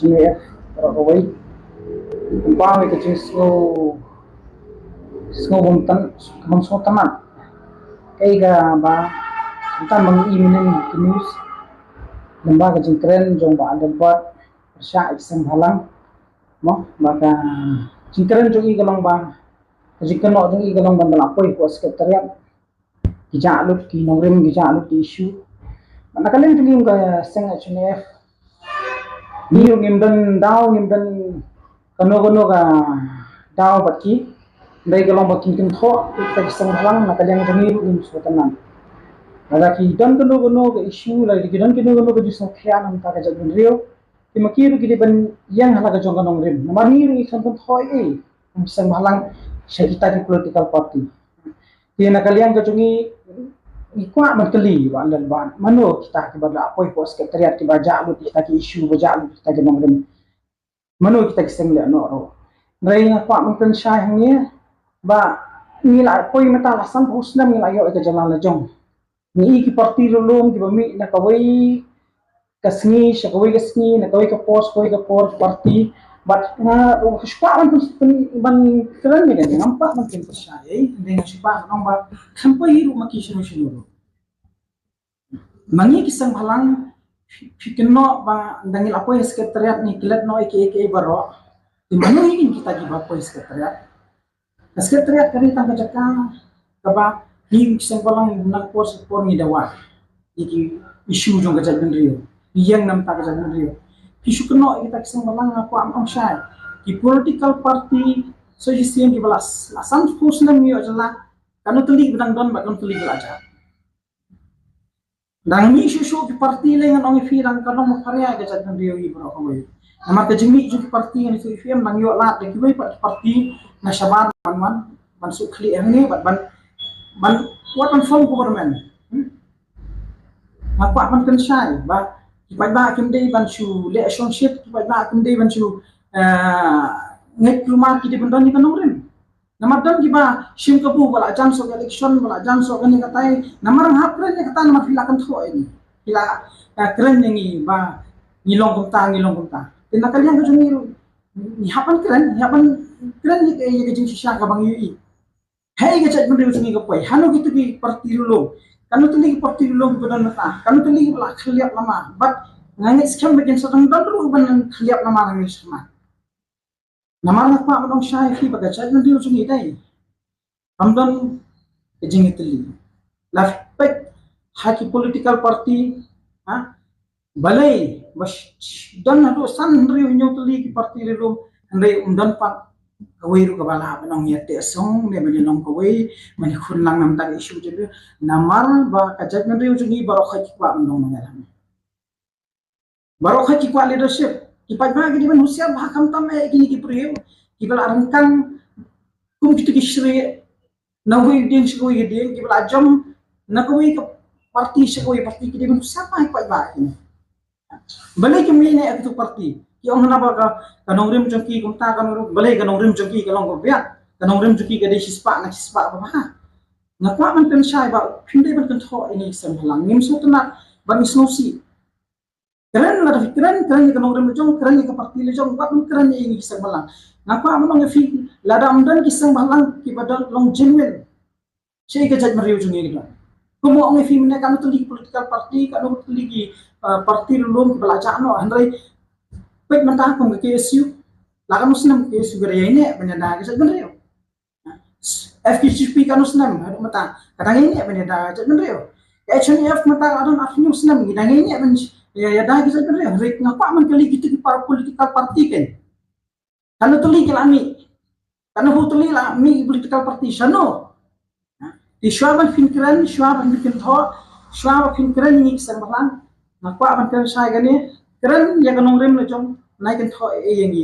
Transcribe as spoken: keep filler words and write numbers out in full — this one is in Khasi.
F, baroh kawei. Kumba ka jingsngew, sngew bym tan, bym sngewtynnat. Kaei kaba, kumta ba ngi i mynhynnin ki news. Lem bad ka jingkren jong Bah Adelbert pyrshah ïa ki seng bhalang. Mo, ba ka jingkren jong i ka long ba, ka jingkynnoh jong i ka long ban da lah poi hapoh secretariat. Ki jah lut ki nongrim, ki jah lut ki issue. Bad na ka liang jong ngi kum ka seng H N F, ngi ruh ngim don daw, ngim don kano kano ka daw bad ki. Hynrei ka long ba kin kynthoh ïa kita ki seng bhalang, na ka liang jong ngi ruh ngim sngewtynnat. Lada ki don kano kano ka issue, lada ki don kano kano ka jingsngewkhia na ka bynta ka jaitbynriew, te ma ki ruh ki dei ban ïeng ha la ka jong ka nongrim. Namar ngi ruh ngi khlem kynthoh ei ei kum ki seng bhalang sha kita ki political party. Te na ka liang ka jong ngi, ngi kwah ban kylli Bah Adelbert, mano kita kiba lah poi hapoh secretariat, kiba jah lut kita ki issue, ba jah lut kita ki nongrim? Mano kita ki seng lehnoh ruh? Hynrei nga kwah ban kren shai hangne ba ngi la poi mynta la sanphew snem ngi la ïoh ïa ka jylla la jong. Ngi i ki party lum lum kiba mih na kawei ka sngi sha kawei ka sngi, na kawei ka por sha kawei ka por, party. Bad nga, nga kwah ban, ban, ban kren ïa kane, ngam kwah ban kren pyrshah ei, hynrei nga kwah ban ong ba khlem poi ruh ma ki shano shano ruh. Ma ngi ki seng bhalang, phi, phi kynnoh ba da ngi la poi secretariat ngi klet noh ïa kiei kiei baroh. Te mano ïa ngi kita kiba poi secretariat? Ka secretariat ka dei tang ka jaka kaba ngi ki seng bhalang na ka por sha ka por ngi dawa ïa ki issue jong ka jaitbynriew, ïa na ka bynta ka jaitbynriew. Phi shu kynnoh ïa kita ki seng bhalang, nga kwah ban ong shai, ki political party, association kiba la, la sanphew snem ngi ïoh jylla, kano tylli ba dang don bad kano tylli ba la jah. Dang mih shuh shuh ki party lei, ngan ong ïa phi, dang ka long mapharia ka jaitbynriew hi baroh kawei. Namar ka jingmih jong ki party ngan ïathuh ïa phi, em dang ïoh lad da kiwei pat ki party na shabar ban, ban, ban shu khlieh hangne bad ban, ban, wat ban form government. Hmm? Nga kwah ban kren shai ba ki paidbah kim dei ban shu leh shongshit, ki paidbah kim dei ban shu, eh, ngeit kulmar, ki dei ban don ïa ka nongrim. Namar don kiba shim kabu ba la jan soh ka election, ba la jan soh kane katai. Namar nga hap kren ïa kata namar phi la kynthoh ïa ngi. Phi la, eh, kren ïa ngi ba ngi long kumta, ngi long kumta. Te na ka liang ka jong ngi ruh ngi hap ban kren, ngi hap ban kren ïa ka, ïa ka jingshisha kaba ngi ïohi. Hei ka jaitbynriew jong ngi ka poi hano kito ki party lum lum. Kano tylli ki party lum lum kiba don mynta. Kano tylli kiba la khylliap lama. Bad nga ngeit skhem ba kin sa dang don ruh ban khylliap lama, nga ngeit skhem. Namar nga kwah ban ong shai ïa phi ba ka jaitbynriew jong ngi dei, kam don ka jingïatylli. La peit ha ki political party, ha? Balei ba sh-, sh-, don haduh san hynriew hynñiew tylli ki party lum lum, hynrei ym don pat kawei ruh kaba lah ban ong ïa teh song ne ban ïa long kawei, ban ïa khun lang na ka bynta ka issue jong ngi. Namar ba ka jaitbynriew jong ngi baroh khoit ki kwah ban long nongïalam. Baroh khoit ki kwah leadership. Ki paidbah ki dei ban husiar bha, khamtam eh kine ki briew kiba la ryngkang kum kito ki shrieh, na kawei ka dieng sha kawei ka dieng, kiba la jam na kawei ka party sha kawei ka party, ki dei ban husiar bha ki paidbah kine. Balei kim ïaineh ïa kito ki party? Ki ong hana ba ka, ka nongrim jong ki kumta, ka nongrim, balei ka nongrim jong ki ka long kaba biang? Ka nongrim jong ki ka dei shispah na shispah ba bha. Nga kwah ban kren shai ba phim dei ban kynthoh ïa ngi ki seng bhalang. Ngim sngewtynnat bad ngi sngewsih. Kren, lada phi kren, kren ïa ka nongrim la jong, kren ïa ka party la jong, wat ym kren ïa ngi ki seng bhalang. Nga kwah ban ong ïa phi, lada ym don ki seng bhalang kiba don long genuine, shaei ka jaitbynriew jong ngi ka don? Kumba ong ïa phi mynne, kano tylli ki political party, kano tylli ki, uh, party lum lum kiba la jah noh, hynrei peit mynta kum ka K S U, la kano snem ka K S U ka dang ïaineh ban ïada ka jaitbynriew? F K J P kano snem haduh mynta ka dang ïaineh ban ïada ka jaitbynriew? Ka H N F mynta ka don arphew snem, ngi dang ïaineh ban ïa, ïada ka jaitbynriew. Hynrei nga kwah ban kylli kito ki para political party, kane, kano tylli ki la mih? Kano hynñiew tylli la mih ki political party, shano? Te shuwa ban phin kren, shuwa ban phin kynthoh, shuwa ban phin kren ïa ngi ki seng bhalang, nga kwah ban kren shai kane, kren ïa ka nongrim la jong, nai kynthoh ïa ngi.